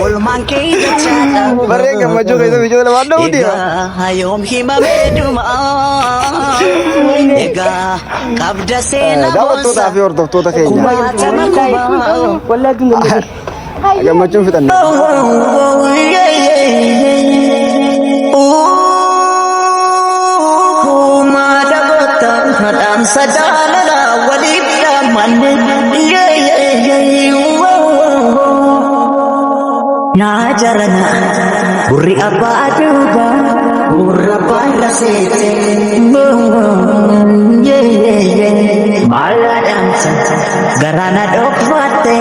Oolmaan kee dachaadha. Barreen gammachuu keessa michoota lamaan dha'uu deema. Egaa yoom himamee dhuma. Egaa qabda seenaa Daawwattootaa fi hordoftoota keenya Kumaatama kumaa. Wallaahi tun gammadee. gammachuun fixanne. Dhaamsa jaalala waliif dhaammanne. Naa jarana gurri abbaa duuba gurra abbaa irra seete. Maala dhaamsa garaana dhokfatte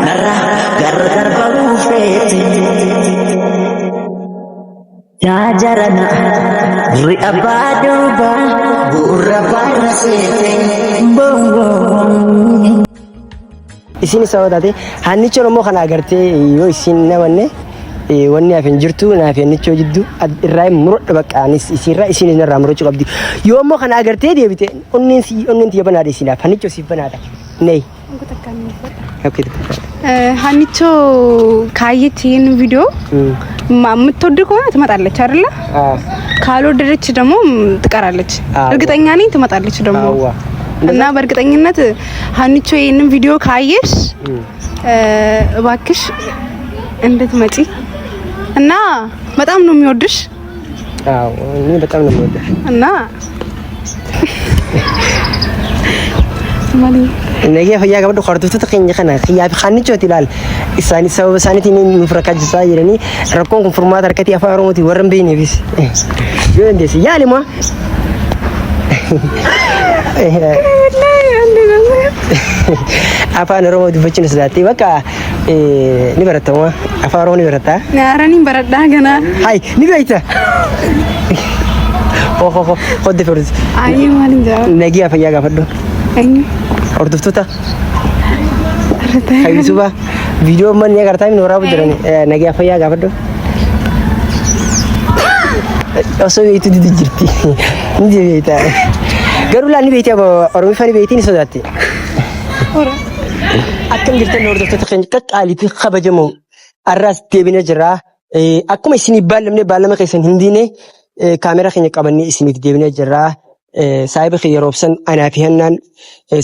narra gargar bahuu feete. Yaa jarana gurri abbaa duuba gurra abbaa irra seete. Isin sababa taate hannichoon immoo kana agartee yoo isin namanne wanni hafe hin jirtu naaf hannichoo jidduu irraa hin muradhu bakka anis isiirraa isiin irraa murachuu qabdi. Yoo immoo kana agartee deebite onneen si onneen tiyya banaadha isiinaaf hannichoo siif banaadha. Nei. Okay. ሀኒቾ ካየች ይህን ቪዲዮ የምትወድ ከሆነ ትመጣለች አይደለ? ካልወደደች ደግሞ ትቀራለች። እርግጠኛ ነኝ ትመጣለች ደግሞ እና በእርግጠኝነት ሀኒቾ ይህንን ቪዲዮ ካየሽ እባክሽ እንድትመጪ እና በጣም ነው የሚወድሽ። አዎ እኔ በጣም ነው የምወድሽ እና Nagee fayyaa qabadhu hordoftoota keenya kana xiyyaa fi hannichooti ilaal. Isaanis sababa isaaniitiin nuuf rakkaachisaa jiranii rakkoon kun furmaata harkatii afaan Oromootiin warra hin beekneefis. Yoo dandeesse yaali moo. Afaan Oromoo dubbachuun sodaattee bakka ni baratta moo afaan Oromoo ni baratta. Naaraniin baradhaa ganaa. Hai ni beekta. Ho ho ho hodde furdis. Ayyee maaliin jira? Nagee fayyaa gaafadhu. Eenyu? Hordoftoota Hayyisuba viidiyoo manni agartaa inni waraabu jiran nagee fayyaa gaafadhu. Osoo beektu didi jirti. Ni beekta. Garuu laa ni beekti Oromiffaa ni beekti ni sodaatti. Akkam jirtan hordoftoota keenya qaqqaalii fi kabajamoo har'aas deebinee jirra. Akkuma isinii baallamne baallama keessan hin diine kaameraa keenya qabannee isiniif deebinee jirra. Saahiba kiyya roobsan anaa fi hannaan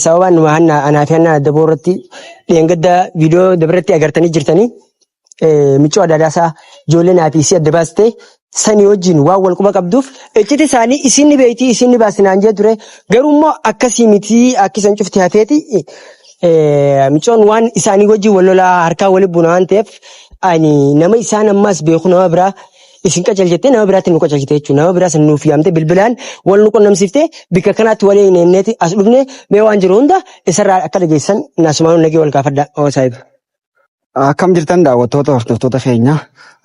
sababaan numa hannaa anaa fi hannaan adda irratti dheengadda viidiyoo dabarratti agartanii jirtanii miccoo adda ijoollee naa fi isii adda baaste sanii wajjin waan wal quba qabduuf icciti isaanii isin ni beekti isin ni baasti naan jee ture garuu immoo akkasii miti akkisan cufti hafeeti micoon waan isaanii wajjin wal lolaa harkaa wali buna waan ta'eef ani nama isaan ammaas beeku nama biraa isin qacelchite nama biraatti nu qacelchite jechuudha. Nama biraa san nuuf yaamte bilbilaan wal nu qunnamsiifte bikka kanaatti walii hin eenneeti as dhufne mee waan jiru hunda isarraa akka dhageessan naasumaan nagee wal gaafadha. Oo saahiba. Akkam jirtan daawwattoota hordoftoota keenya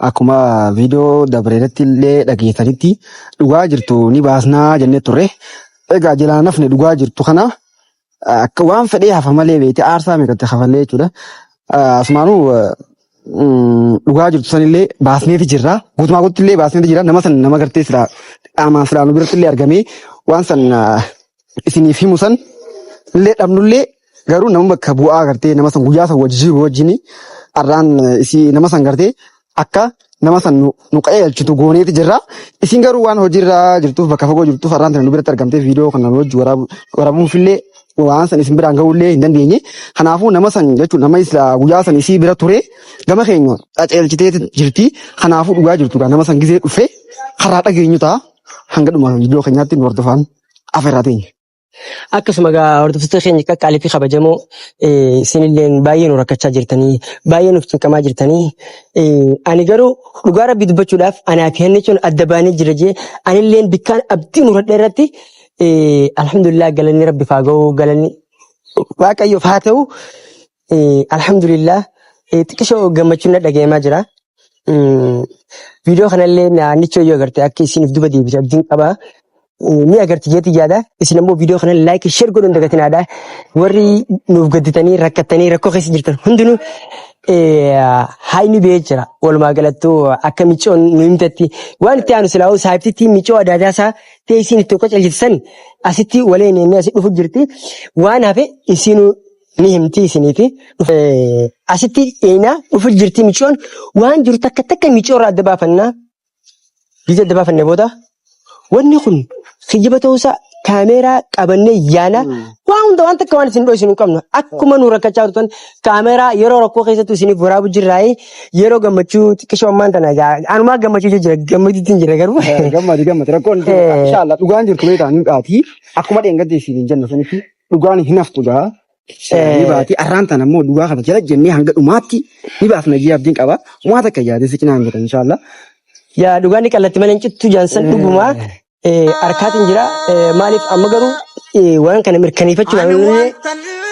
akkuma viidiyoo dabreeratti illee dhageessanitti dhugaa jirtu ni baasnaa jennee turre. Egaa jalaa nafne dhugaa jirtu kana akka waan fedhee hafa malee beekte aarsaa meeqatti kafallee jechuudha. Asumaanuu dhugaa jirtu sanillee baasneeti jirra. Guutumaa guututti illee baasneeti jirra. Nama san nama gartee silaa qaamaan silaa nu biratti illee argamee waan san isiniif himu san illee dhabnullee garuu nama bakka bu'aa gartee nama san guyyaa san wajji jiru wajjin har'aan isii nama san gartee akka nama san nu qajeelchitu gooneeti jirra. Isin garuu waan hojiirra jirtuuf bakka fagoo jirtuuf har'aan tana nu biratti argamtee viidiyoo kana nu wajji waraabuufillee waan san isin biraan ga'uullee hin dandeenye. Kanaafuu nama san jechuun nama isa guyyaa san isii bira ture gama keenya qajeelchitee jirti. Kanaafuu dhugaa jirtu nama san gizee dhufe karaa dhageenyu ta'a. Hanga dhuma viidiyoo keenyaatti nu hordofaan afeerraa teenya. Akkasuma egaa hordoftoota keenya qaqqaalii fi kabajamoo isinilleen baay'ee nu rakkachaa jirtanii baay'ee nuuf cinqamaa jirtanii ani garuu dhugaa rabbii dubbachuudhaaf anaa fi hannichoon adda baanee jira jee anilleen bikkaan abdii muradhe irratti alhamdulillah galanni rabbiif haa ga'u galanni waaqayyoof haa ta'u alhamdulillah xiqqishoo gammachuun na dhagayamaa jira. Viidiyoo kanallee naannichoo yoo agarte akka isiniif duba deebite abdiin qaba. Ni agarti jeetii yaada. Isin ammoo viidiyoo kana like share godhuun dagatinaadha. Warri nuuf gadditanii rakkattanii rakkoo keessa jirtan hundinuu haayni ba'ee jira. Walumaa galattuu akka micoon nu himtetti waan itti aanu silaa'uu saayibtitti micoo adaadaa isaa ta'e isin itti qoca jirtan asitti waliin inni asi dhufu jirti. Waan hafe isinuu ni himti isiniifi. Asitti eenaa dhufu jirti micoon waan jiru takka takka micoo irraa adda baafannaa. Gizee adda baafanne booda wanni kun kijiba ta'uusaa kaameeraa qabannee yaana waan hunda waan takka waan isin dhoysinu hin qabnu. Akkuma nu rakkachaa turtan kaameeraa yeroo rakkoo keessattuu isiniif waraabu jirraayee yeroo gammachuu xiqqishoo ammaan tana anumaa gammachuu jira gammachuutti hin jira garuu. Gammadi gammadi rakkoon hin jiru. Inshallah dhugaan jirtu beektaa ni dhaatii akkuma dheengadde isiin hin jennu sanitti dhugaan hin haftu gaa. Ni baati arraan tana immoo dhugaa kana jala jennee hanga dhumaatti ni baafna jee abdiin qaba. Waa takka yaadee si cinaa hin jedhan inshallah. Yaa dhugaan ni qallatti malee hin cittu jaansan dhugumaa harkaatiin jira. Maaliif amma garuu waan kana mirkaneeffachuudhaaf illee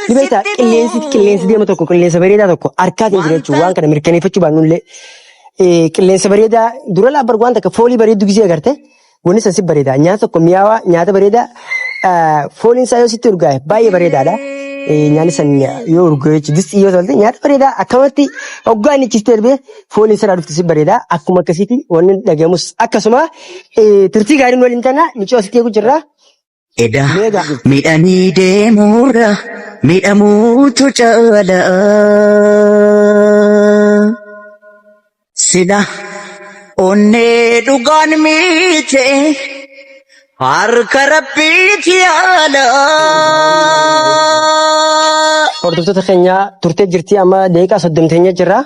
ni beektaa qilleensi qilleensi deema tokko qilleensa bareedaa tokko harkaatiin jira jechuudha. Waan kana mirkaneeffachuu baannullee qilleensa bareedaa dura laa waan takka foolii bareedduu gisee agarte Wanni san si bareeda. Nyaata tokko mi'aawaa, nyaata bareedaa fooliin isaa yoo sitti urgaa'e baay'ee bareedaadha. Nyaanni san yoo urgaa'e jechuudha. Distii yoo tolte nyaata bareedaa akkamatti hoggaa inni chistee darbee fooliin sirraa dhuftu si bareeda. Akkuma akkasiitti wanni dhagahamus akkasuma turtii gaariin waliin tana micoo asitti eegu jirra. Eda midhanii deemuurra midhamuutu caala. Sila onnee dhugaan miite harka rabbiiti yaala. Hordoftoota keenya turtee jirti amma daqiiqaa 30 teenya jirra.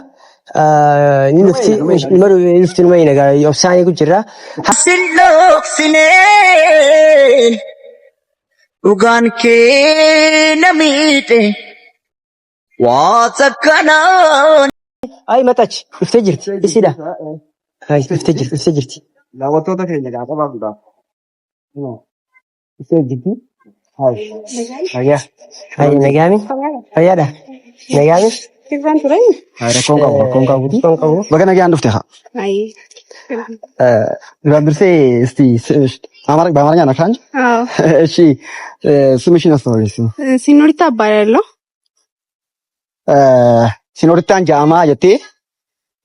Ni dhufti numa dhufti numa hin egaa obsaan eegu jirra. Sin dhoksine dhugaan kee na miidhe waa takka naan. Ay maxachi dhuftee jirti isidha. Ay dhuftee jirti dhuftee jirti. Daawwattoota keenya gaafa baasuudhaaf. Dhuftee jirti. Hai. Fayyaa. Ay nagaami. Fayyaadha. Nagaami. Sirraan ture. Hai rakkoon qabu rakkoon qabu. Rakkoon qabu. Baga nagaan dhufte haa. Ay. Duraan dursee እስቲ አማርኛ በአማርኛ ነሽ አንቺ? አዎ። እሺ ስምሽን አስተዋውቂ። ሲኖሪታ እባላለሁ። Sinorittaan ja'amaa jettee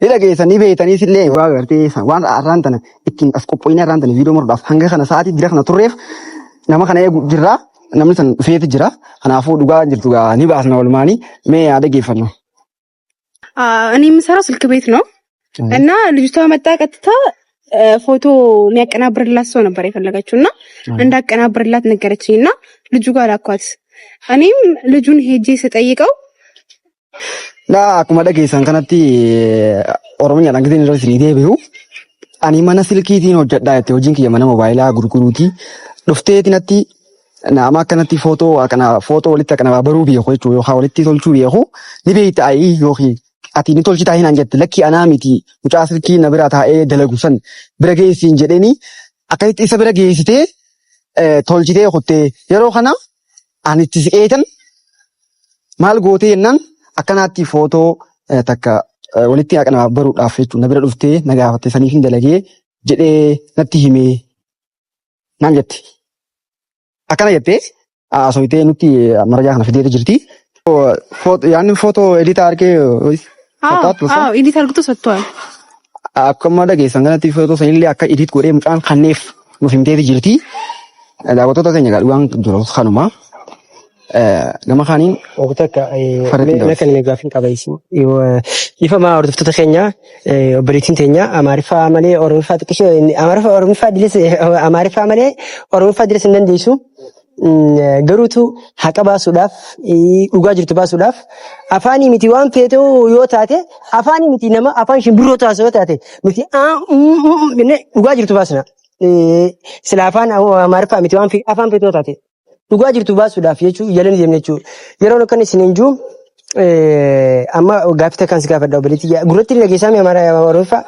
ni dhageessan ni beektaniis illee waa gartee waan arraan tana ittiin as qopho'inee arraan tana viidiyoo muruudhaaf hanga kana sa'aatii jira kana turreef nama kana eegu jirra namni san dhufeeti jira kanaafuu dhugaa jirtu gaa ni baasna walumaanii mee yaa dhageeffannu. እኔ የምሰራው ስልክ ቤት ነው እና ልጅቷ መጣ ቀጥታ ፎቶ የሚያቀናብርላት ሰው ነበር የፈለገችው እና እንዳቀናብርላት ነገረችኝ እና ልጁ ጋር ላኳት። እኔም ልጁን ሄጄ ስጠይቀው Laa akkuma dhageessan kanatti Oromiyaadhaan giseen irra isinii deebi'u ani mana silkiitiin hojjedhaa jette hojiin kiyya mana moobaayilaa gurguruuti dhufteeti natti nama akkanatti footoo akkana footoo walitti akkana baruu beeku jechuudha yookaan walitti tolchuu beeku ni beekta ayii yookiin ati ni tolchitaa hin jette lakki anaa miti mucaa silkii na bira taa'ee dalagu san bira geessiin jedheeni akkasitti isa bira geessitee tolchitee kuttee yeroo kana ani itti siqeetan maal gootee jennaan akkanaatti footoo takka walitti haqana baruudhaaf jechuudha na bira dhuftee na gaafatte saniif hin dalagee jedhee natti himee naan jette. Akkana jettee haasofitee nutti marajaa kana fideeti jirti. Yaanni footoo edit argee አዎ ኤዲት አርግቶ ሰጥቷል። Akkuma dhageessan kanatti footoo sanillee akka edit godhee mucaan kanneef nuuf himteeti jirti. Daawwattoota keenya egaa dhugaan jiru kanuma. Gama kaaniin Obbo Takka Farratti mee dabarsa. kan inni gaaffiin qaba isin. Ifama hordoftoota keenya obboleettiin teenya Amaariffaa malee Oromiffaa xiqqishee Amaariffaa Oromiffaa diles Amaariffaa malee Oromiffaa diles hin dandeessu. Garuutu haqa baasuudhaaf dhugaa jirtu baasuudhaaf afaanii miti waan feete yoo taate afaanii miti nama afaan shimbirroo taasisu yoo taate nuti jennee dhugaa jirtu baasna. Sila afaan Amaariffaa miti waan afaan feete yoo taate dhugaa jirtu baasuudhaaf jechuu jala ni deemna jechuudha. Yeroon akkan isin hin jiru amma gaaffii takkaan si gaafadha obboleettii. Gurratti ni dhageessaa mi Amaara Oromiffaa?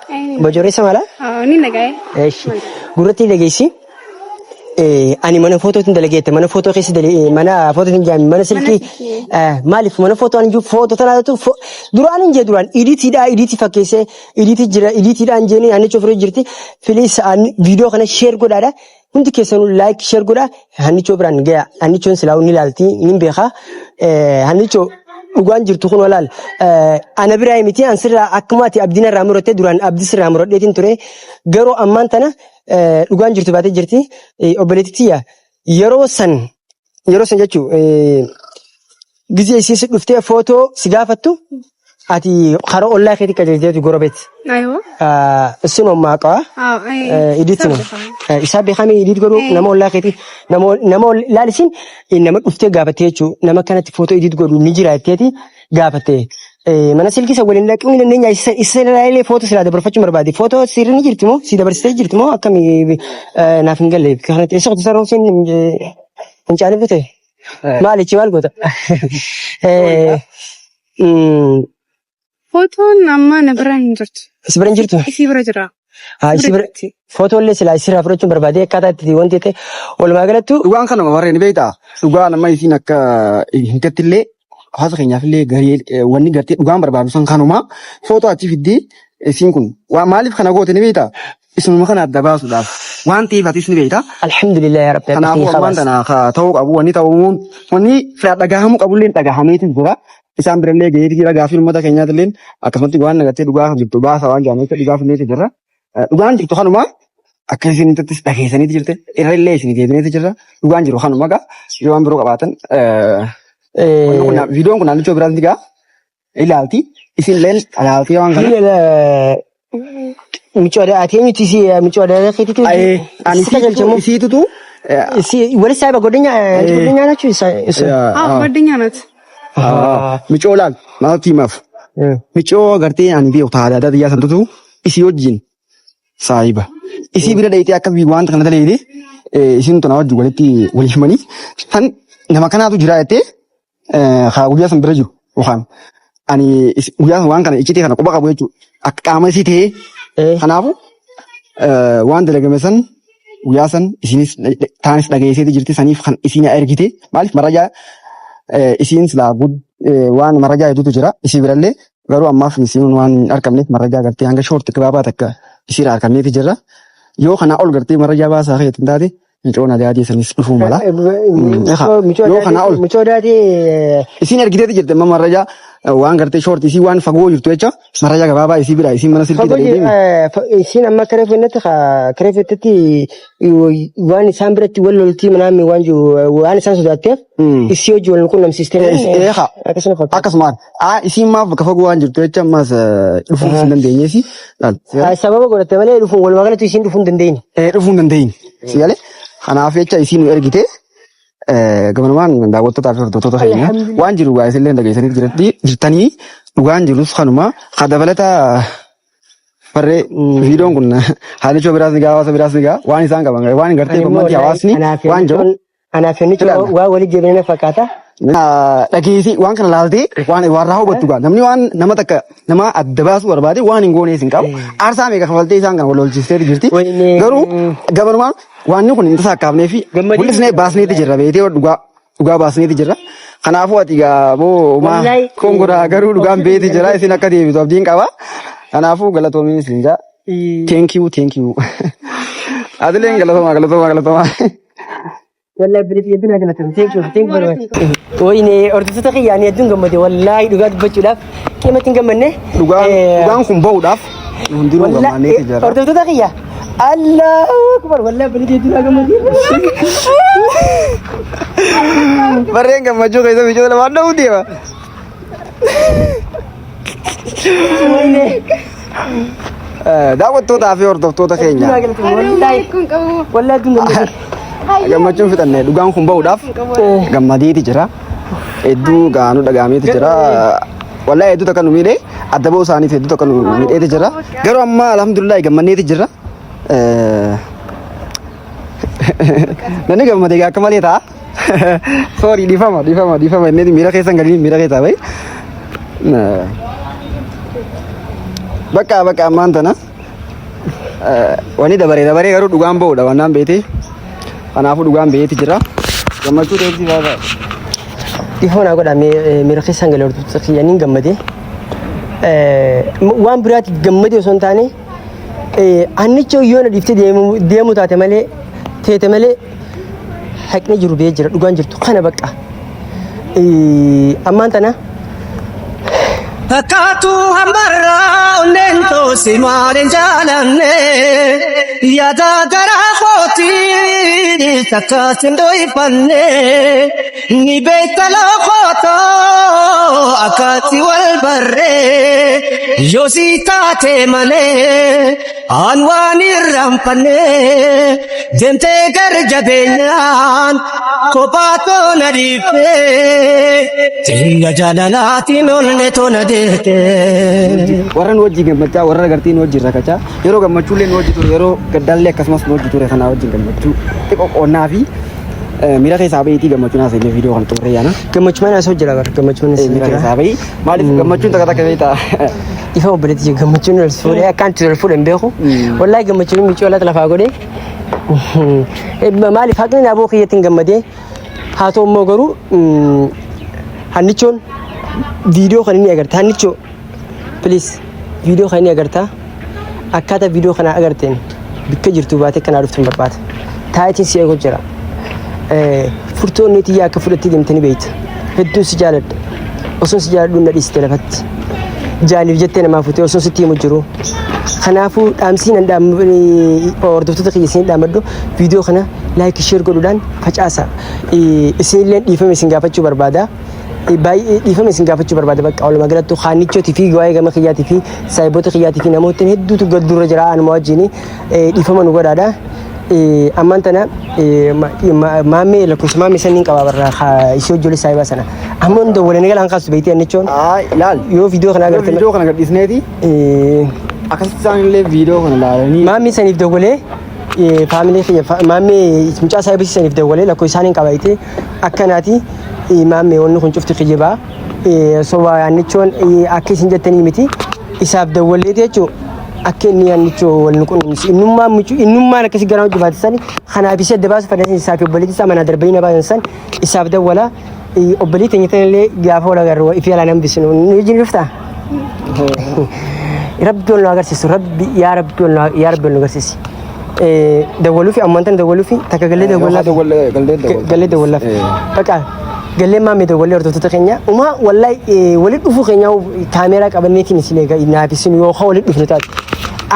Bojoreessa maalaa? Ni dhaga'e. Eshi. Gurratti ni dhageessi. Ani mana footootiin dalageette mana footoo keessa dalee mana footootiin jaami mana silkii maaliif mana footoo ani jiru footoo tanaatu duraan hin jee duraan idiitiidha idiitii fakkeessee idiitii jira idiitiidhaan jeeni ani cufree jirti filiis viidiyoo kana sheer godhaadha hundi keessanuu laayik sheer godhaa hannichoo biraan gaya hannichoon silaa ni ilaalti ni beeka hannichoo dhugaan jirtu kun walaal ana biraa miti an sirraa akkuma ati abdiin irraa muratte duraan abdii sirraa muradheetiin ture garuu ammaan tana dhugaan jirtu baatee jirti. Obboleettii tiyya yeroo san yeroo san jechuun Gizee isiin si dhuftee footoo si gaafattu ati karaa ollaa keetii qajeelteetu ጎረቤት አይዋ እሱ ነው የማውቀው። አዎ አይ Edit ነው isaa beekamee edit godhu nama ollaa keetii nama nama laalisiin nama dhuftee gaafattee jechuudha. Nama kanatti footoo edit godhu ni jira jetteeti gaafatte. Mana silkii isa waliin dhaquu ni dandeenya. Isa ilaalee footoo silaa dabarfachuu barbaade. Footoo sirrii ni jirti moo si dabarsitee jirti moo akkamii naaf hin galle. Kanatti eessa qotu sarara siin hin caalifate. Maal jechi maal goota? Footoon amma na bira hin jirtu. Si bira hin jirtu? Isii bira jira. Haa isii bira footoo illee silaa isirraa fudhachuun barbaade akkaataa itti wanti ta'e walumaa galattu. Dhugaan kanuma warreen ni beektaa? Dhugaa nama isiin akka hin illee hawaasa keenyaaf illee garee wanni gartee dhugaan barbaadu san kanuma footoo achi fiddee isiin kun waa maaliif kana goote ni beektaa? Isinuma kana adda baasuudhaaf waan ta'eef atis ni beektaa? Alhamdulillah yaa Rabbi. Kanaafuu ammaan tana ta'uu qabu wanni ta'uu wanni dhagahamuu qabullee dhagahameetu jira. Isaan birallee gaheetu jira gaaffii uummata keenyaatillee akkasumatti waan nagartee dhugaa jirtu baasa waan jedhameef dhugaa finneetu jira. Dhugaan jirtu kanuma akka isin dhageessaniitu jirte irra illee isin deebineetu jira. Dhugaan jiru kanuma gaa yoo waan biroo qabaatan viidiyoon kun naannichoo biraatti gaa ilaalti isin illee ilaaltee waan kana. Michoo ati eenyuti si michoo aadaa keetiitu Ani si qajeelchamu isiitutu si wali saayiba godina godina ናችሁ እሱ አዎ ጓደኛ ናት። Micoo laal maaltu himaaf micoo gartee ani beeku ta'a aadaa xiyyaa santutu isii wajjin saayiba isii bira dheeyitee akka wanta kana daleeyite isin tona wajjin walitti wal himanii tan nama kanaatu jira jettee haa guyyaa san bira jiru yookaan ani guyyaa san waan kana iccitii kana quba qabu jechuudha akka qaama isii ta'ee kanaafu waan dalagame san guyyaa san isinis taanis dhageesseeti jirti saniif kan isiin ergite maaliif marajaa isiin silaa waan marajaa hedduutu jira isii birallee garuu ammaaf isiin waan hin argamneef marajaa gartee hanga short gabaabaa takka isiirraa argamneeti jirra. Yoo kanaa ol gartee marajaa baasaa keetti hin taate micoon adaadii sanis dhufuu mala. Yoo kanaa ol Michoo daadii isiin ergiteeti jirti amma marajaa waan gartee short isii waan fagoo jirtu jecha marajaa gabaabaa isii bira isiin mana silkii Fagoo daleedee isiin amma kireeffannetti kireeffattetti waan isaan biratti wal loltii manaami waan jiru waan isaan sodaatteef isii hojii wal quunnamsiistee Eeha. akkasuma fakkaata. Akkasumaan isiin maaf bakka fagoo waan jirtu jecha ammas dhufuu hin dandeenyeesi. Sababa godhatte malee dhufuun walumaa galatti isiin dhufuu hin dandeenye. Dhufuu hin dandeenye. Si galee kanaaf jecha isiin nu ergite gabanumaan daawwattootaa fi hordoftoota keenya waan jiru gaa isinillee dhageessanii jirtanii dhugaan jirus kanuma haa dabalata farree viidiyoon kun haalichoo biraas ni gaa hawaasa biraas ni gaa waan isaan qaban waan gartee kommantii hawaasni waan jiru. Anaaf inni waa walii deebinee fakkaata. Dhageessi waan kana laaltee waan warraa hubattu gaa namni waan nama takka nama adda baasuu barbaade waan hin goonees hin qabu aarsaa meeqa kafaltee isaan kan wal lolchiistee jirti garuu gabanumaan waan kun hin tasaakkaafnee fi mul'isnee baasneeti jirra beetee dhugaa dhugaa baasneeti jirra kanaafuu ati gaa boo maa kongoraa garuu dhugaan beeti jira isin akka deebitu abdiin qaba kanaafuu galatoomiin isin jaa thank you thank you atileen galatoomaa galatoomaa galatoomaa. Wallahi bilis hedduu naa galatoom. Thank you. Thank you very much. Wayne hordoftoota kiyya ani hedduun gammade wallahi dhugaa dubbachuudhaaf qimatti hin gammanne. Dhugaan dhugaan kun bahuudhaaf hundinuu gammanneeti jira. Hordoftoota kiyya Allahu akbar wallahi bilis hedduu naa gammade. Barreen gammachuu keessa michoota lamaan dha'uu deema. Wayne Daawwattootaa fi hordoftoota keenya hedduu naa galatoom wallahi Kun qabu. wallahi hedduun gammade. Gammachuun fixanne dhugaan kun bahuudhaaf gammadiiti jira. Hedduu gaanuu dhagaameeti jira. Wallahi hedduu takka nu miidhee adda ba'uu isaaniif hedduu takka nu miidheeti jira. Garuu amma alhamdulillah gammanneeti jira. Namni gammade egaa akka malee ta'a. Sorry dhiifama dhiifama dhiifama inni miira keessan galiin miira keessaa bahi. Bakka bakka ammaan tana wanni dabaree dabaree garuu dhugaan ba'uudha wannaan beete. Kanaafuu dhugaan beeti jira. Gammachuu ta'etti baasa. Dhiifama naa godhaa miira keessan galee hordoftoota kiyya niin gammade. Waan biraatti gammade osoo hin taane annicha yoo na dhiiftee deemu taate malee teete malee haqni jiru bee jira dhugaan jirtu kana bakka. Ammaan tana Takkaatu hambarraa onneen toosi maaliin jaalanne yaada garaa kootiin dhiifta akkas hin dho'ifanne ni beekta loqotoo akkatti wal barree yoo si taate malee aan waan irraanfanne deemtee gar jabeenyaan kophaa toona dhiiftee xiyya jaalalaatiin onnee toona deete. Warra nu wajjin gammachaa, warra gartii nu wajjin rakkachaa, yeroo gammachuullee nu wajji ture, yeroo gaddaallee akkasumas nu wajji ture kanaa wajjin gammachuu xiqqoo qoonnaa fi miira keessaa bahiitii gammachuun haasa'ee viidiyoo kana xumurree yaana. Gammachuun asoo jira bara gammachuun asoo Miira jira. keessaa bahii maaliif gammachuun takka takka beektaa? Ifa obboleetti jiru gammachuun ol fuudhee akkaan itti ol fuudhe hin beeku. Wallaahi gammachuun miicoo laata lafaa godhee. Maaliif haqni naaboo kiyyatti hin gammadee haa ta'u immoo garuu hannichoon viidiyoo kan inni agarte hannichoo please viidiyoo kan inni agartaa akkaataa viidiyoo kana agarteen bikka jirtu baatee kanaa dhuftu hin barbaada. Taayitiin si eegu jira. Furtuu onnee tiyyaa akka fudhattee deemte ni beekta. Hedduun si jaaladha. Osoon si jaaladhu na dhiiste lafatti. Jaaniif jettee namaa fuutee osoon sitti himu jiru. Kanaafuu dhaamsii nan hordoftoota kiyya isin dhaamadhu viidiyoo kana like share godhuudhaan facaasa. Isinillee dhiifama isin gaafachuu barbaada. Baay'ee dhiifama isin gaafachuu barbaada bakka walumaa galattu haannichootii fi waa'ee gama kiyyaatii fi saayiboota kiyyaatii fi namoota hedduutu gaddurra jira anuma wajjin dhiifama nu godhaadha. Ammaan tana maammee lakkoofsa maammee saniin qaba barra isii hojjolee saayibaa sana. Amma hunda waliin galaan kaastu beektii annichoon. Ilaal. Yoo viidiyoo kana agarte. Viidiyoo kana gadhiisneeti akkasitti isaan illee viidiyoo kana ilaalanii. Maammee saniif dawwalee faamilee kiyya maammee mucaa saayibaa saniif dawwalee lakkoofsa isaaniin qaba jettee akkanaati maammee wanni kun cufti kijibaa soba annichoon akka isin jettanii miti isaaf dawwaleeti jechuudha. Akka inni annichoo wal nu qunnamsiisu innummaan mucuu innummaan akkasi gara hojii baate sani kanaaf isa adda baasu fedhan isaaf obboleettii isaa manaa darbanii na baasan san isaaf dawwala obboleettii teenya tanallee gaafa wal agarru ifi alaa nan bisinu ni wajjin dhuftaa. Rabbi ol nu agarsiisu rabbi yaa rabbi ol nu yaa rabbi ol nu agarsiisi. Dawwaluufi ammaan tan dawwaluufi takka gallee dawwalaaf. Gallee dawwalaaf. Bakka gallee maammee dawwalee hordoftoota keenya umaa wallahi walitti dhufuu keenya kaameeraa qabanneetiin isin eega naaf isin yoo walitti dhufnu taate.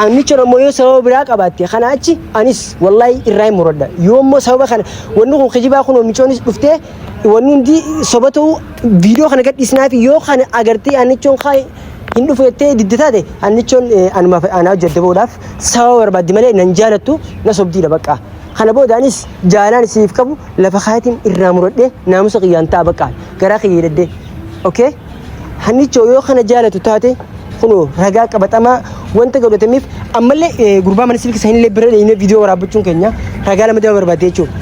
Annicha ammoo yoo sababa biraa qabaatte kana achi anis wallahi irraa hin muradha. Yoo immoo sababa kana wanni kun kijibaa kun micoonis dhuftee wanni hundi soba ta'uu viidiyoo kana gadhiisnaafi yoo kana agartee annichoon kaa hin dhufu jettee didde taate annichoon anuma anaa hojjedde ba'uudhaaf sababa barbaaddi malee nan jaalattu na sobdiidha bakka. Kana booda anis jaalaan isiniif qabu lafa kaayatiin irraa muradhee naamusa kiyyaan ta'a bakka garaa kiyya hidhadhee. Okay? Hannichoo yoo kana jaalatu taate kunoo ragaa qabatamaa wanta godhatameef ammallee gurbaa mana silkii sanillee bira dheenyee viidiyoo waraabbachuun keenya ragaa lama dama barbaadde jechuudha.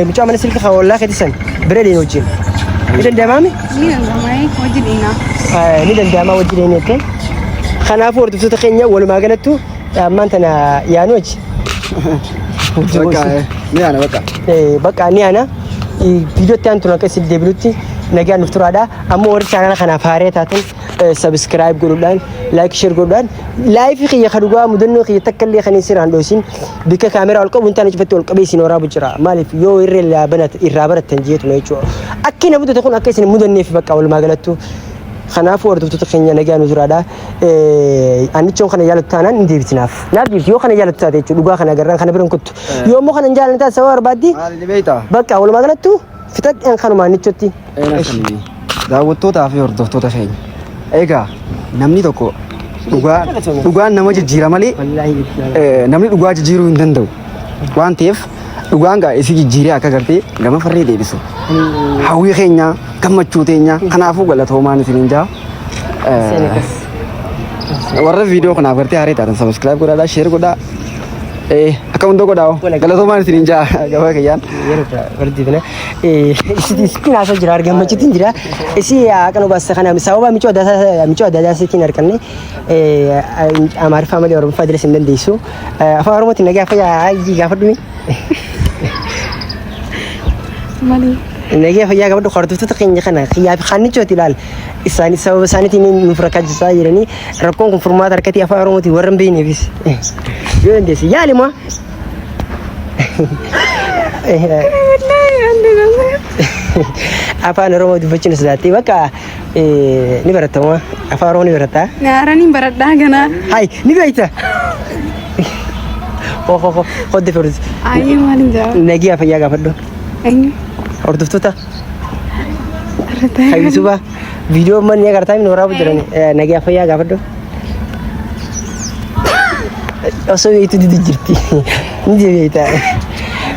Mucaa mana silkii kan ollaa keetti san bira dheenye wajjin. Ni danda'amaami? Ni danda'ama hojii dheenaa. Ni danda'ama hojii dheenye jettee. Kanaafuu hordoftoota keenya walumaa galattu ammaan tana yaanu achi. Bakka ni yaana bakka. Bakka ni yaana. Viidiyoo itti aantu akka isin deebinutti nagaan nuuf turaadha. Ammoo warri chaanala kanaaf haaree taatan subscribe godhuudhaan like share godhuudhaan laayifii kiyya ka dhugaa mudannoo kiyya takka illee kan isin dho'isin bikka kaameraa ol qabu hin taane cufatti ol qabee isin waraabu jira. Maaliif yoo irraa barattan jeetuma jechuudha. Akki na mudate kun akka isin mudanneef bakka walumaa galattu. Kanaafuu hordoftoota keenya nagaa nu turaadha. Annichoon kana jaallattu taanaan hin deebitinaaf. Naaf deebiti yoo kana jaallattu taate jechuudha dhugaa kana agarraan kana bira hin kuttu. Yoo immoo kana hin jaallanne taate sababa barbaaddi. Maali ni beektaa? Bakka walumaa galattu fixadheen kanuma annichotti. Daawwattootaa fi hordoftoota keenya. Egaa namni tokko dhugaa dhugaan nama jijjiira malee namni dhugaa jijjiiruu hin danda'u. Waan ta'eef dhugaan gaa isii jijjiiree akka gartee gama farree deebisu. Hawwii keenya gammachuu teenya kanaafuu galatoomaan isiniin jaa. Warra viidiyoo kanaaf gartee haaree taatan subscribe godhaa share godhaa. Akka hunda godhaa galatoomaan isiniin jaa gaba kiyyaan. Yeroo biraa walitti deebina. Isitti haasoo jira gammachuutiin jira. Isi haqan obaasa kana sababa micoo adda addaa arganne Amaariffaa malee Oromoffaa diras hin dandeessu. Afaan Oromootiin nagaa fayyaa gaafadhu. Malee. Nagaa fayyaa gaafadhu hordoftoota keenya kana kiyyaa fi kaannichooti ilaal. Isaanis sababa isaaniitiin nuuf rakkachisaa jiranii rakkoon kun furmaata harkatii afaan Oromootiin warra hin beekneefis. Yoo dandeesse yaali moo. Afaan Oromoo dubbachuun sodaattee bakka ni barattama. Afaan Oromoo ni baratta. Naaraniin baradhaa ganaa. Hai, ni beekta. Koo koo koo hodde firdi. Ayyee maal hin jaa? Nagiyaa fayyaa gaafadhu. Eenyu? Hordoftoota kayyutuba viidiyoo manni agartaa inni waraabu jiran nagiyaa fayyaa gaafadhu. Osoo beektu didi jirti. Ni beekta.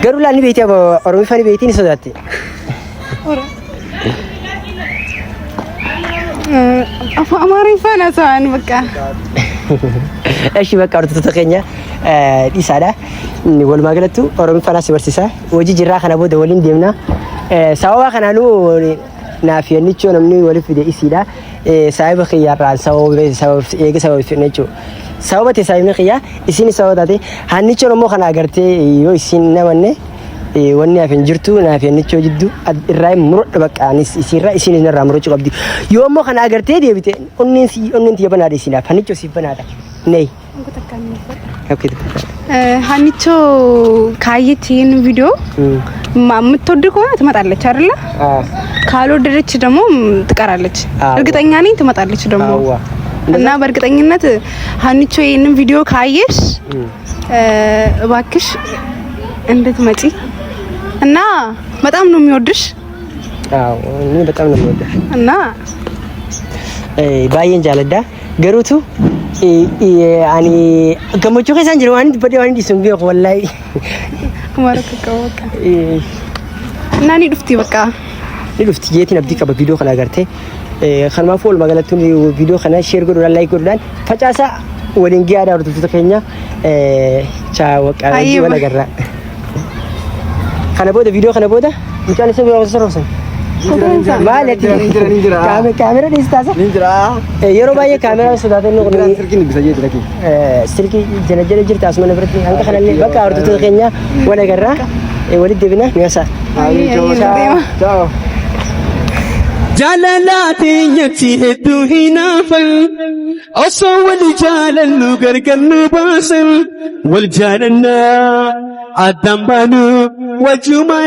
Garuu laa ni beekti Oromiffaa ni beekti ni sodaatti. Afaan Amaariffaan haasa'an bakka. Eshi bakka hordoftoota keenya dhiisaadha. Walumaa galattu Oromiffaan si barsiisa. Hojii jirraa kana booda waliin deemna. Sababa kanaanuu naaf yannichoo namni waliif fide isiidha. Saahiba kiyyaarraan sababa eega sababa fidne jechuudha. Sababa ta'e saahibni kiyyaa isiin sababa taate hannichoon immoo kana agartee yoo isiin namanne wanni hafe hin jirtu naaf yannichoo jidduu irraa muradhu bakka anis isiirraa isiin irraa murachuu qabdi. Yoo immoo kana agartee deebite onneen si onneen tiyya banaadha isiinaaf hannichoo siif banaadha. Nei. Okay. ሀኒቾ ካየች ይህን ቪዲዮ የምትወድ ከሆነ ትመጣለች አይደለ? ካልወደደች ደግሞ ትቀራለች። እርግጠኛ ነኝ ትመጣለች ደግሞ እና በእርግጠኝነት ሀኒቾ ይህንን ቪዲዮ ካየሽ እባክሽ እንድትመጪ እና በጣም ነው የሚወድሽ። አዎ እኔ በጣም ነው የሚወድሽ እና baay'een jaaladha. Garuutu ani gammachuu keessaan jira waan dubbadhee waan dhiisu hin beeku wallaahi. በቃ እና ni dhufti በቃ Ni dhufti jeetiin abdii qaba viidiyoo kana agartee. Kanumaafuu walumaa galatti viidiyoo kana share godhuudhaan like godhuudhaan facaasaa waliin gahaadha hordoftoota keenya chaa waqaa wal agarra. Kana booda viidiyoo kana booda mucaan isa biraa osoo roobsan. Maal ati? Kaamera dhiistaasa? Yeroo baay'ee kaameraa sodaatan kun Silkiin bisa jeeti lakkii. Silkii jala jala jirta asuma biratti hanga kanallee bakka hordoftoota keenya wal agarra walitti deebina mi'aasa. Ciao. Jaalala teenyatti hedduu hinaafan osoo wal jaalannu gargar nu baasan wal jaalannaa addaan baanu wajjumaa.